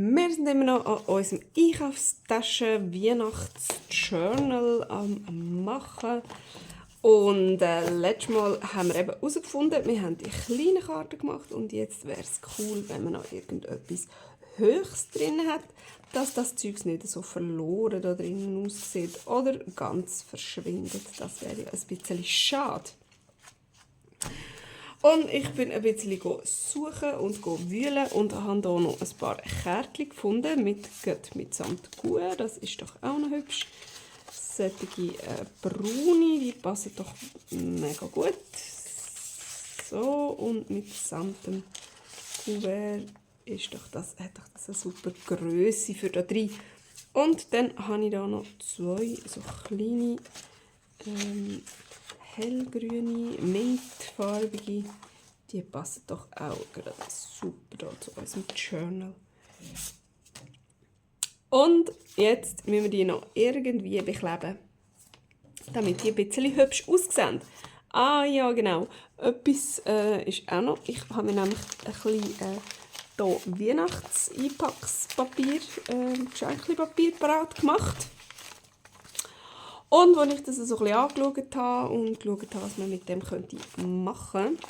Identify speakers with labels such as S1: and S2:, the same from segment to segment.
S1: Wir sind immer noch an unserem Einkaufstaschen-Weihnachtsjournal am machen. Und letztes Mal haben wir eben herausgefunden, wir haben die kleinen Karten gemacht und jetzt wäre es cool, wenn man noch irgendetwas Höchstes drin hat, dass das Zeug nicht so verloren da drinnen aussieht oder ganz verschwindet. Das wäre ja ein bisschen schade. Und ich bin ein bisschen suchen und wühlen und habe hier noch ein paar Kärtchen gefunden mit Samtkuh. Das ist doch auch noch hübsch. Solche braune, die passen doch mega gut. So, und mit samtem Kuvert ist doch das, hat doch das eine super Grösse für da drin. Und dann habe ich da noch zwei so kleine hellgrüne, mintfarbige, die passen doch auch gerade super da zu unserem Journal. Und jetzt müssen wir die noch irgendwie bekleben, damit die ein bisschen hübsch aussehen. Ah ja, genau. Etwas ist auch noch. Ich habe mir nämlich ein bisschen Weihnachts-Einpackspapier, Geschenkpapier parat gemacht. Und als ich das so ein bisschen angeschaut habe und geschaut habe, was man mit dem machen könnte,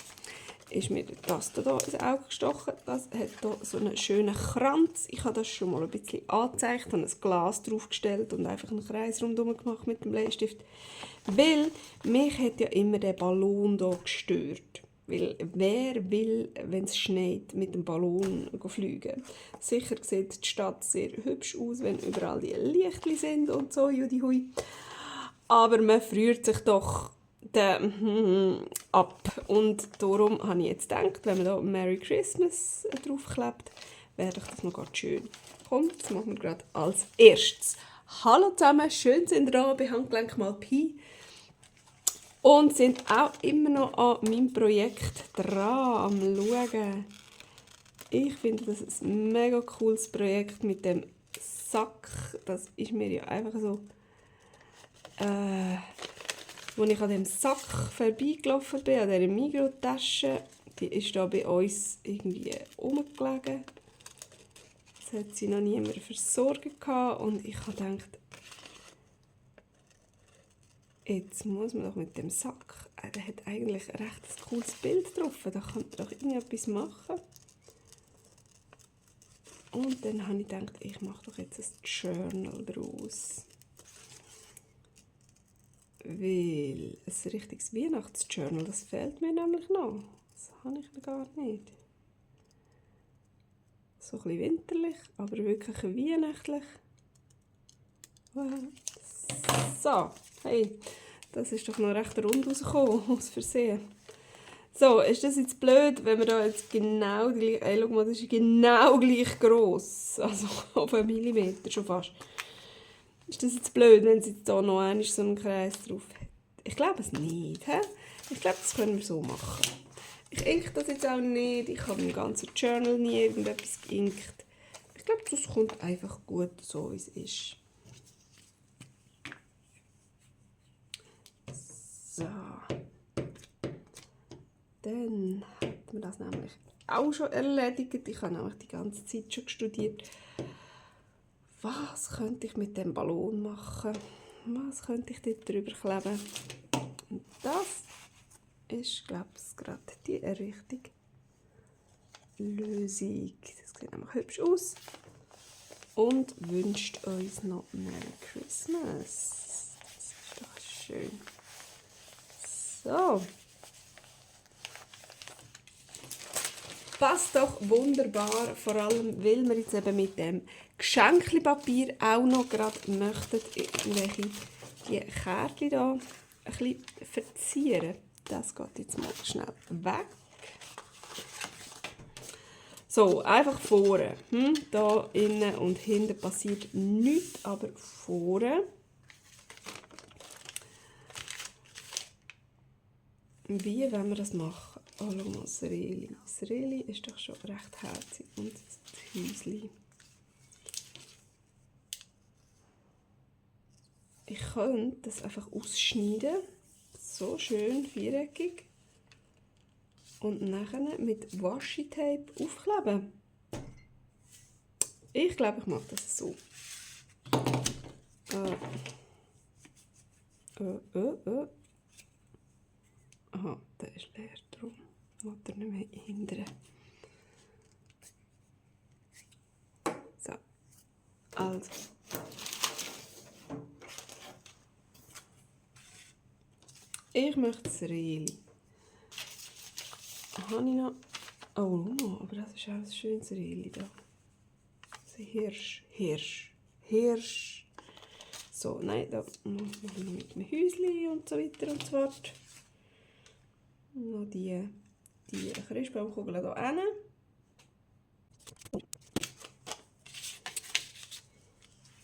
S1: ist mir das hier ins Auge gestochen. Das hat hier so einen schönen Kranz. Ich habe das schon mal ein bisschen angezeigt, habe ein Glas draufgestellt und einfach einen Kreis rundherum gemacht mit dem Bleistift. Weil mich hat ja immer der Ballon hier gestört. Weil wer will, wenn es schneit, mit dem Ballon fliegen? Sicher sieht die Stadt sehr hübsch aus, wenn überall die Lichtchen sind und so, judihui. Aber man friert sich doch ab. Und darum habe ich jetzt gedacht, wenn man da Merry Christmas draufklebt, wäre doch das noch ganz schön. Komm, das machen wir gerade als erstes. Hallo zusammen, schön sind ihr da bei Handgelenk mal Pi. Und sind auch immer noch an meinem Projekt dran, am Schauen. Ich finde das ein mega cooles Projekt mit dem Sack. Das ist mir ja einfach so... Als ich an dem Sack vorbeigelaufen bin, an dieser Migros-Tasche, die ist da bei uns irgendwie rumgelegen. Das hat sie noch niemand versorgt und ich habe gedacht, jetzt muss man doch mit dem Sack, der hat eigentlich ein recht cooles Bild drauf, da kann man doch irgendetwas machen. Und dann habe ich gedacht, ich mache doch jetzt ein Journal daraus. Weil ein richtiges Weihnachtsjournal, das fehlt mir nämlich noch. Das habe ich noch gar nicht. So ein bisschen winterlich, aber wirklich weihnachtlich. So, hey, das ist doch noch recht rund rausgekommen, aus Versehen. So, ist das jetzt blöd, wenn wir da jetzt genau die gleiche... Hey, schau mal, das ist genau gleich gross. Also auf einen Millimeter schon fast. Ist das jetzt blöd, wenn sie jetzt hier noch einmal so einen Kreis drauf hat? Ich glaube es nicht. He? Ich glaube, das können wir so machen. Ich inke das jetzt auch nicht. Ich habe im ganzen Journal nie irgendetwas geinkt. Ich glaube, das kommt einfach gut so, wie es ist. So. Dann hat man das nämlich auch schon erledigt. Ich habe nämlich die ganze Zeit schon studiert. Was könnte ich mit dem Ballon machen? Was könnte ich dort drüber kleben? Und das ist, glaube ich, gerade die richtige Lösung. Das sieht nämlich hübsch aus. Und wünscht uns noch Merry Christmas. Das ist doch schön. So. Passt doch wunderbar, vor allem, weil wir jetzt eben mit dem Geschenkpapier auch noch gerade möchten, irgendwelche die Kärtchen hier ein bisschen verzieren. Das geht jetzt mal schnell weg. So, einfach vorne. Da innen und hinten passiert nichts, aber vorne. Wie wollen wir das machen? Oh, schau mal, das Reli. Das Reli ist doch schon recht herzig. Und das Häuschen. Ich könnte das einfach ausschneiden. So schön viereckig. Und nachher mit Washi-Tape aufkleben. Ich glaube, ich mache das so. Aha, der ist leer, darum will er nicht mehr hindern. So, also. Ich möchte das Reli. Habe ich noch... Oh, aber das ist auch ein schönes Reli da. Also Hirsch. So, nein, da machen wir noch mit dem Häuschen und so weiter und so fort. Noch die Christbaumkugeln hier hin.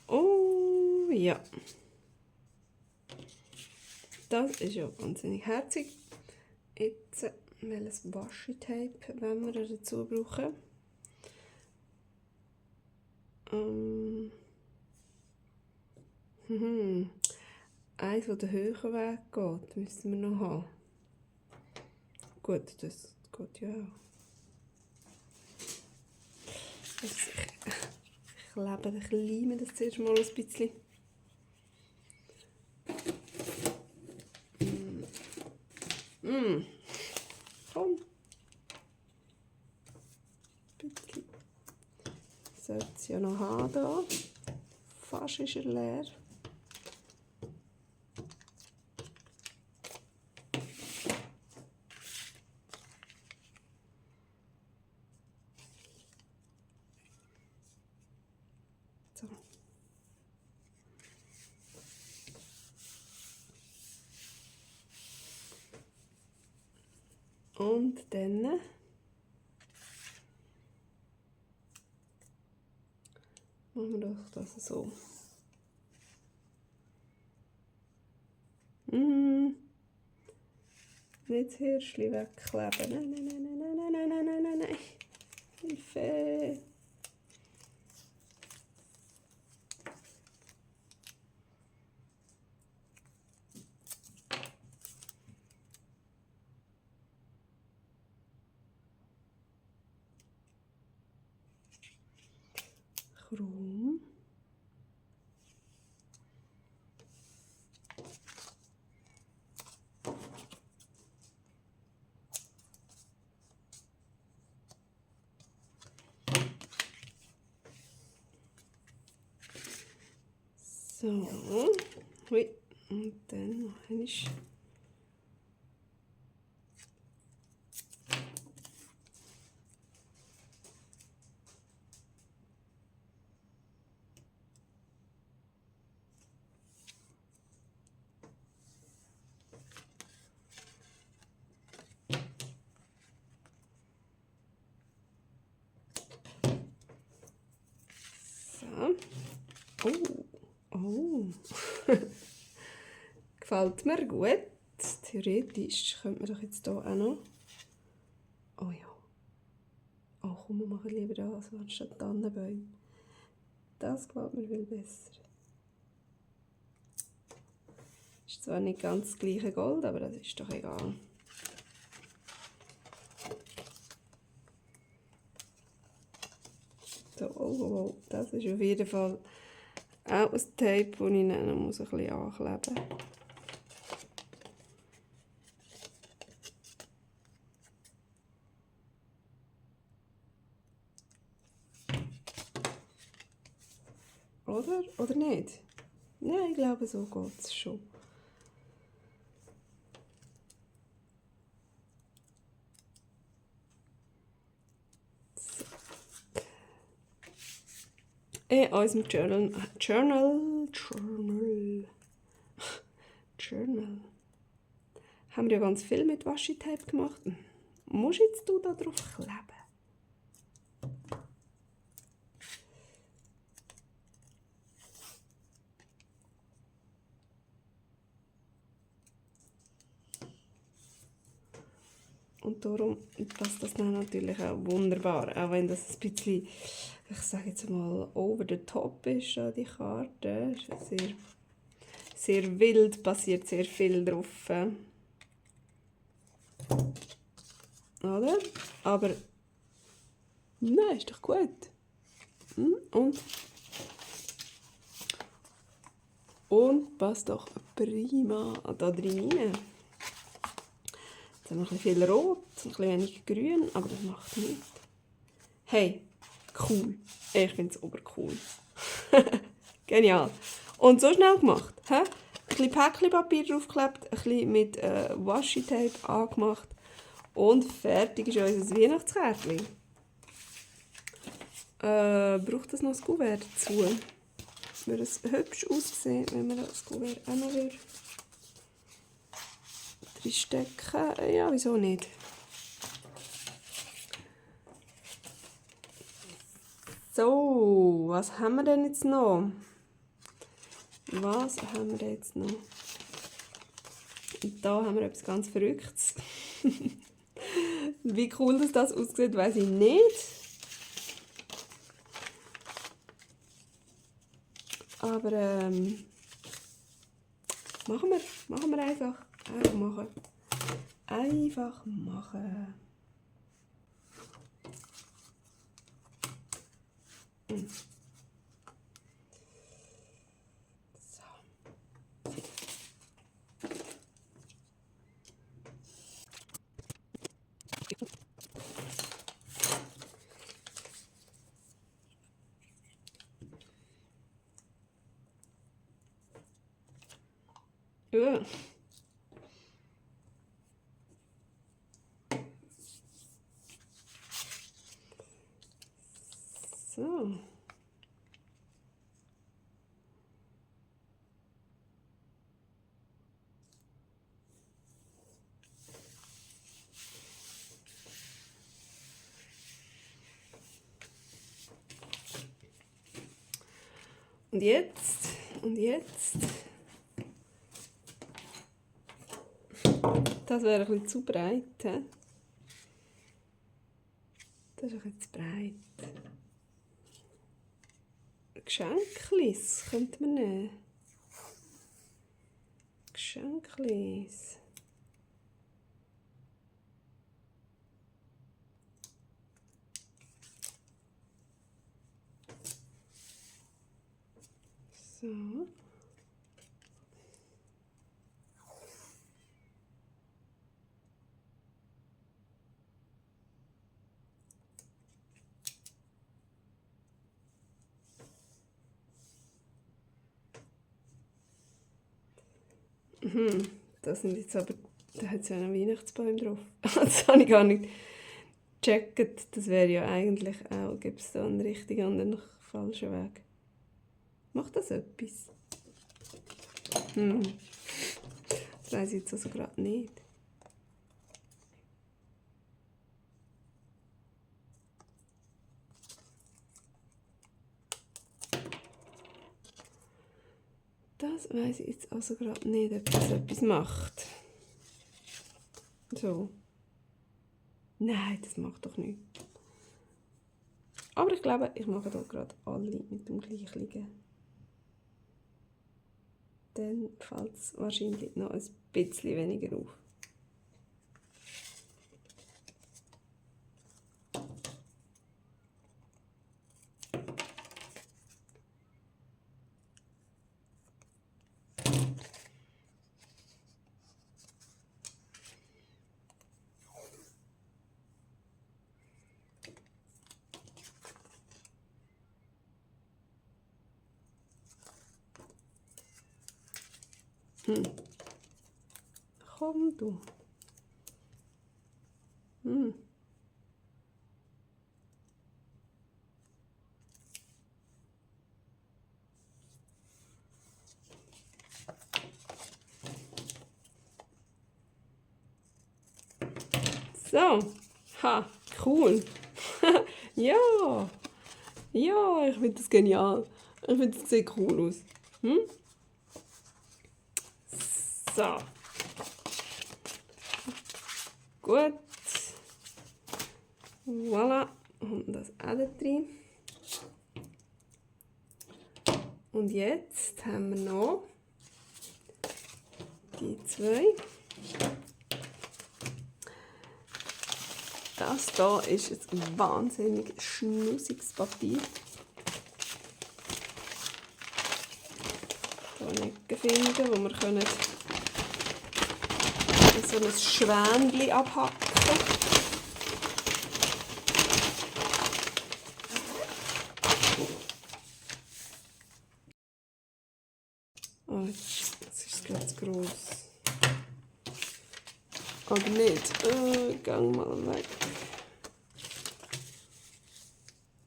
S1: Oh ja. Das ist ja wahnsinnig herzig. Jetzt welches Washi-Tape wollen wir dazu brauchen. Eins, das den höheren Weg geht, müssen wir noch haben. Gut, das geht ja auch. Also ich klebe das zuerst mal ein bisschen. Komm. Ein bisschen. Sollte es ja noch haben hier. Fast ist er leer. So. Und dann machen wir doch das so. Nicht das Hirschli wegkleben. Nein. Hilfe. Krumm. So. Hui. Und dann noch einmal. Oh. Gefällt mir gut. Theoretisch könnte man doch jetzt hier auch noch... Oh ja. Oh komm, wir machen lieber das anstatt Tannenbäume. Das gefällt mir viel besser. Ist zwar nicht ganz das gleiche Gold, aber das ist doch egal. So, oh, das ist auf jeden Fall auch ein Tape, das ich dann noch ein bisschen ankleben muss. Oder nicht? Nein, ich glaube, so geht es schon. So. In unserem Journal haben wir ja ganz viel mit Washi-Tape gemacht. Musst jetzt du da drauf kleben? Und darum passt das dann natürlich auch wunderbar. Auch wenn das ein bisschen, ich sage jetzt mal, over the top ist, die Karte. Ist sehr, sehr wild, passiert sehr viel drauf. Oder? Aber nein, ist doch gut. Und passt doch prima da drin rein. Jetzt haben wir ein bisschen viel Rot, ein bisschen wenig Grün, aber das macht nichts. Hey, cool. Ich finde es obercool. Genial. Und so schnell gemacht. He? Ein bisschen Päckchenpapier draufgeklebt, ein bisschen mit Washi-Tape angemacht und fertig ist unser Weihnachtskärtchen. Braucht das noch ein Kuvert dazu? Würde es hübsch aussehen, wenn wir das Kuvert auch noch reinstecken? Ja, wieso nicht? So, was haben wir denn jetzt noch? Was haben wir jetzt noch? Und da haben wir etwas ganz Verrücktes. Wie cool das aussieht, weiß ich nicht. Aber machen wir einfach. Einfach machen. Einfach machen. So. Ja. So. Und jetzt. Das wäre ein bisschen zu breit. He? Das ist ein bisschen zu breit. Geschenklis könnte man nehmen. Geschenklis. So. Das sind jetzt aber, da hat es ja einen Weihnachtsbaum drauf. Das habe ich gar nicht gecheckt. Das wäre ja eigentlich auch, gibt es da einen richtigen und einen falschen Weg. Macht das etwas? Das weiss ich jetzt also gerade nicht. Das weiss ich jetzt also gerade nicht, ob das etwas macht. So. Nein, das macht doch nichts. Aber ich glaube, ich mache hier gerade alle mit dem gleichen. Dann fällt es wahrscheinlich noch ein bisschen weniger auf. Komm du. So. Ha, cool. Ja. Ja, ich finde das genial. Ich finde, das sieht cool aus. So. Gut. Voilà. Und das auch da drin. Und jetzt haben wir noch die zwei. Das hier ist ein wahnsinnig schnussiges Papier. hier eine Ecke finden, wo wir können so ein Schwänchen abhacken. Oh, jetzt ist es ganz gross. Oder nicht? Gang mal weg.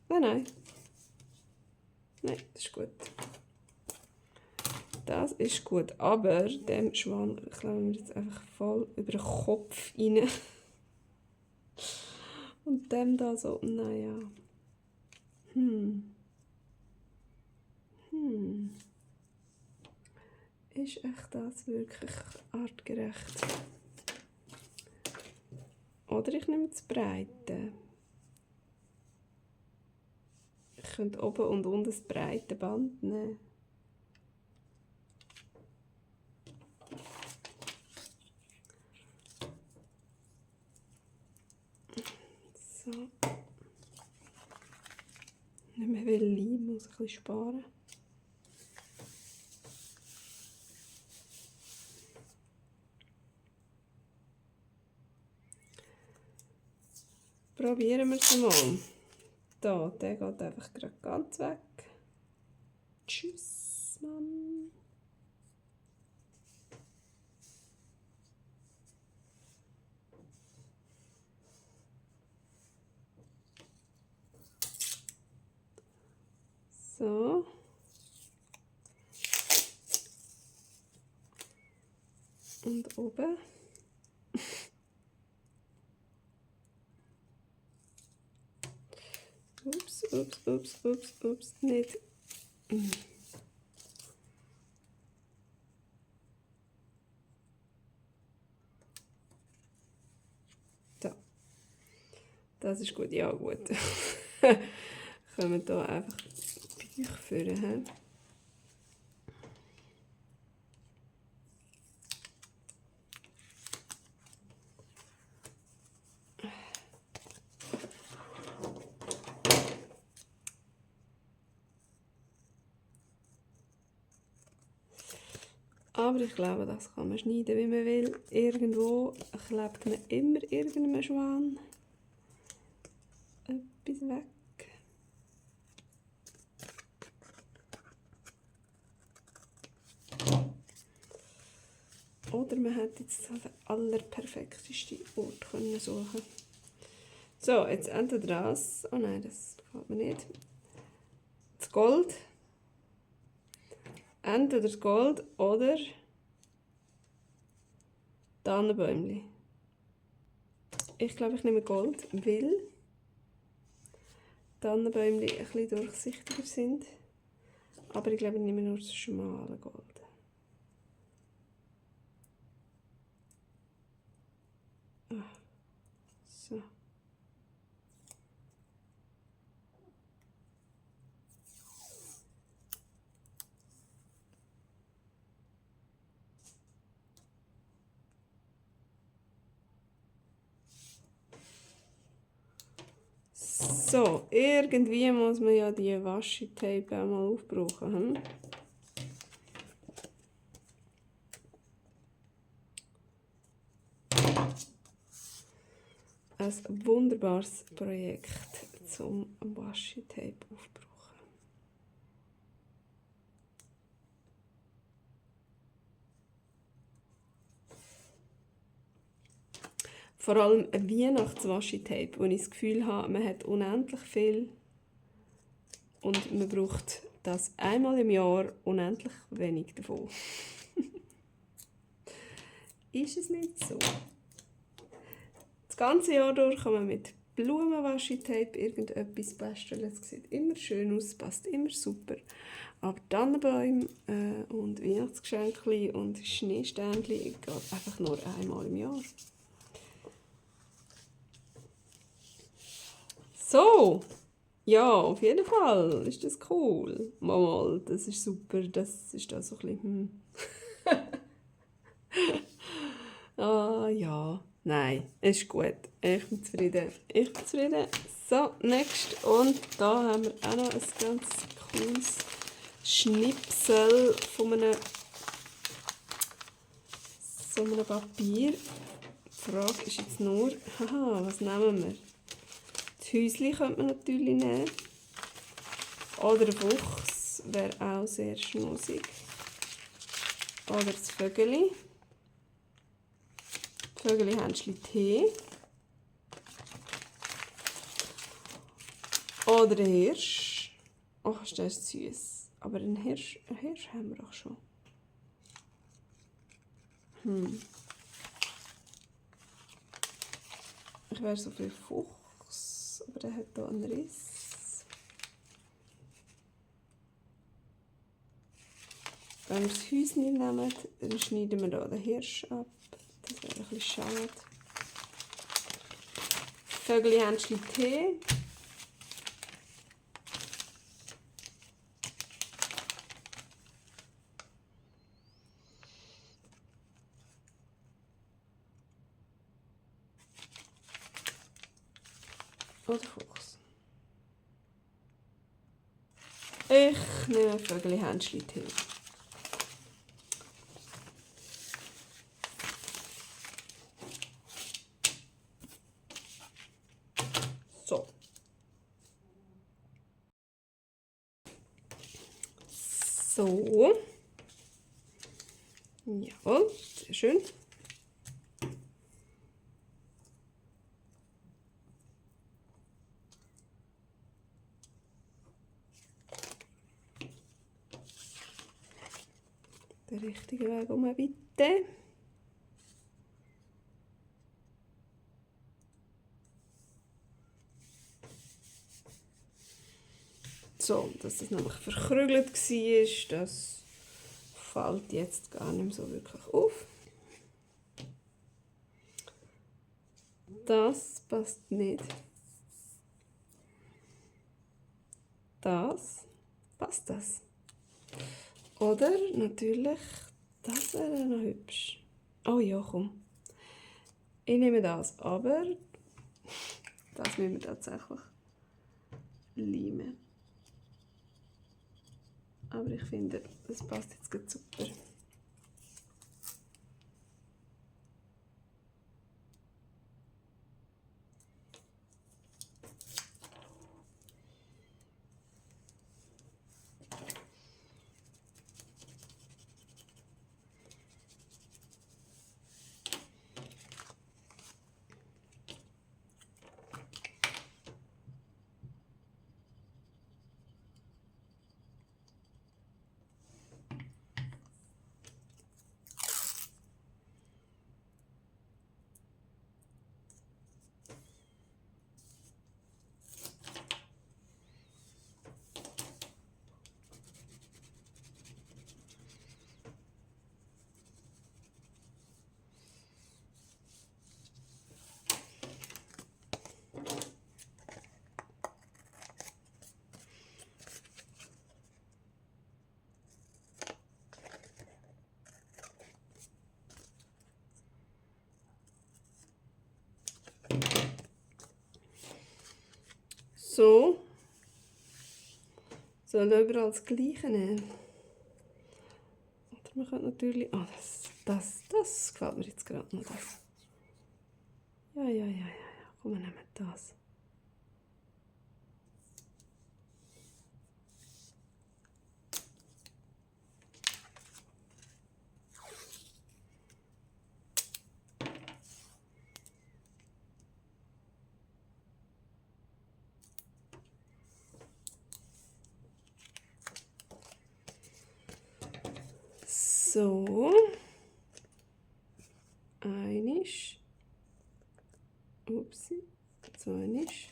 S1: Nein. Nein, das ist gut. Das ist gut, aber dem Schwan klauen wir jetzt einfach voll über den Kopf rein. Und dem da so, naja. Ist echt das wirklich artgerecht? Oder ich nehme das Breite. Ich könnte oben und unten das breite Band nehmen. So. Nicht mehr viel Leim, muss ich ein bisschen sparen. Probieren wir es mal. Da, der geht einfach gerade ganz weg. Tschüss, Mann. So. Und oben. Ups, nicht. So. Das ist gut, ja gut. Können wir hier einfach Bauch führen. Aber ich glaube, das kann man schneiden, wie man will. Irgendwo klebt man immer irgendeinem Schwan etwas weg. Oder man hätte jetzt den allerperfektesten Ort können suchen. So, jetzt entweder das. Oh nein, das gefällt mir nicht. Das Gold. Entweder das Gold oder Tannenbäumli. Ich glaube, ich nehme Gold, weil Tannenbäumli ein bisschen durchsichtiger sind. Aber ich glaube, ich nehme nur das schmale Gold. So. So, irgendwie muss man ja die Washi-Tape auch mal aufbrauchen. Ein wunderbares Projekt zum Washi-Tape aufbrauchen. Vor allem ein Weihnachts-Washi-Tape, wo ich das Gefühl habe, man hat unendlich viel und man braucht das einmal im Jahr unendlich wenig davon. Ist es nicht so? Das ganze Jahr durch kann man mit Blumen-Washi-Tape irgendetwas basteln. Es sieht immer schön aus, passt immer super. Aber Tannenbäume und Weihnachtsgeschenke und Schneeständchen geht einfach nur einmal im Jahr. So, ja, auf jeden Fall ist das cool. Mal, das ist super, das ist da so ein bisschen, Ah, ja, nein, ist gut. Ich bin zufrieden. So, next. Und da haben wir auch noch ein ganz cooles Schnipsel von so einem Papier. Die Frage ist jetzt nur, haha, was nehmen wir? Das Häuschen könnte man natürlich nehmen. Oder ein Fuchs wäre auch sehr schnussig. Oder das Vögeli. Das Vögeli Händchen Tee. Oder ein Hirsch. Ach, das ist süß. Aber einen Hirsch haben wir doch schon. Ich wäre so für Fuchs, aber der hat hier einen Riss. Wenn wir das Häuschen nehmen, dann schneiden wir hier den Hirsch ab. Das wäre ein bisschen schade. Vögel Händchen Tee. Oder Fuchs. Ich nehme Vögel Händchen Tee. So. So. Jawohl, sehr schön. Den richtigen Weg bitte. So, dass das nämlich verkrügelt war, das fällt jetzt gar nicht mehr so wirklich auf. Das passt nicht. Das passt das. Oder natürlich, das wäre noch hübsch. Oh ja, komm. Ich nehme das, aber das müssen wir tatsächlich leimen. Aber ich finde, das passt jetzt gut super. So. Soll überall das Gleiche nehmen? Oder man könnte natürlich... Oh, das gefällt mir jetzt gerade noch. Das. Ja. Komm, wir nehmen das. So. Einisch. Upsi. Zweinisch.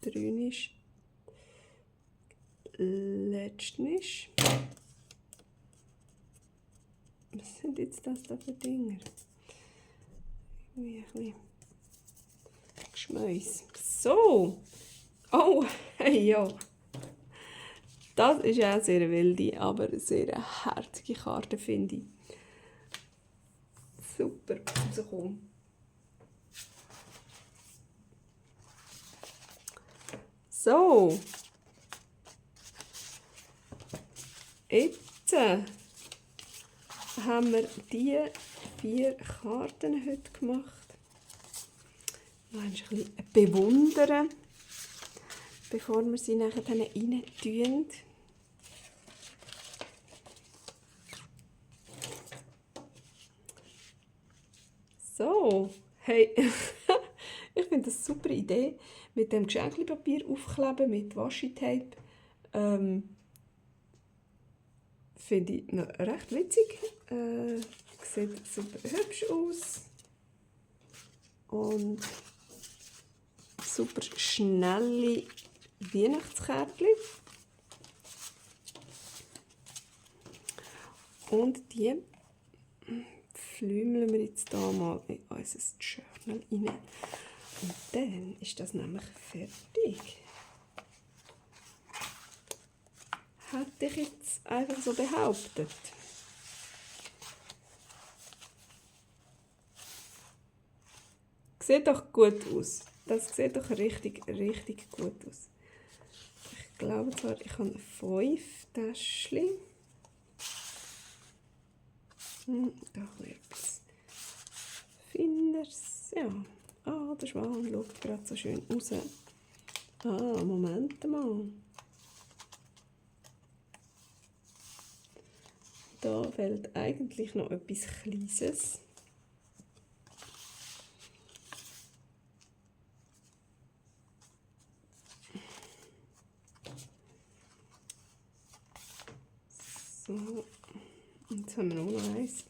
S1: Dreinisch. Letztnisch. Was sind jetzt das da für Dinger? Irgendwie ein bisschen Geschmäus. So. Oh, hey, ja. Das ist auch sehr wilde, aber sehr herzige Karte, finde ich. Super rausgekommen. So. Jetzt haben wir die 4 Karten heute gemacht. Noch ein bisschen bewundern, bevor wir sie nachher dann rein tun. So, hey, ich finde das eine super Idee, mit dem Geschenkpapier aufkleben, mit Washi-Tape. Finde ich noch recht witzig. Sieht super hübsch aus. Und super schnelle Weihnachtskärtchen. Und die flümeln wir jetzt hier mal in unser Journal rein. Und dann ist das nämlich fertig. Hätte ich jetzt einfach so behauptet. Sieht doch gut aus. Das sieht doch richtig, richtig gut aus. Ich glaube zwar, ich habe 5 Täschchen. Da etwas Feines. Ja. Ah, der Schwan schaut gerade so schön raus. Ah, Moment mal. Da fehlt eigentlich noch etwas Kleines. So, jetzt haben wir noch eins.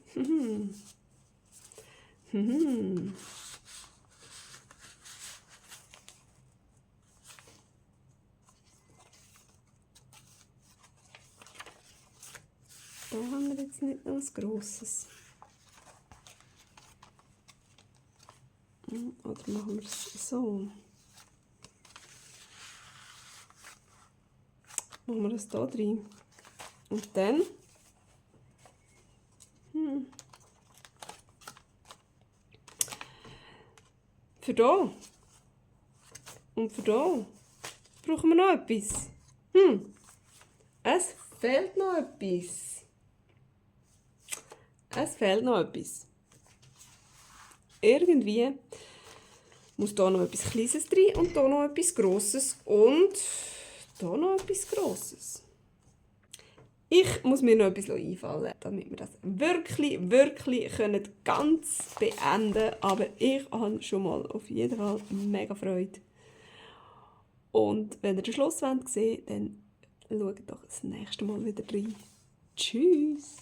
S1: Da haben wir jetzt nicht noch was Grosses. Oder machen wir es so? Machen wir das hier drin. Und dann für da und für da brauchen wir noch etwas. Es fehlt noch etwas. Es fehlt noch etwas. Irgendwie muss da noch etwas Kleines drin und da noch etwas Grosses und da noch etwas Grosses. Ich muss mir noch etwas einfallen, damit wir das wirklich, wirklich ganz beenden können. Aber ich habe schon mal auf jeden Fall mega Freude. Und wenn ihr den Schluss sehen wollt, dann schaut doch das nächste Mal wieder rein. Tschüss!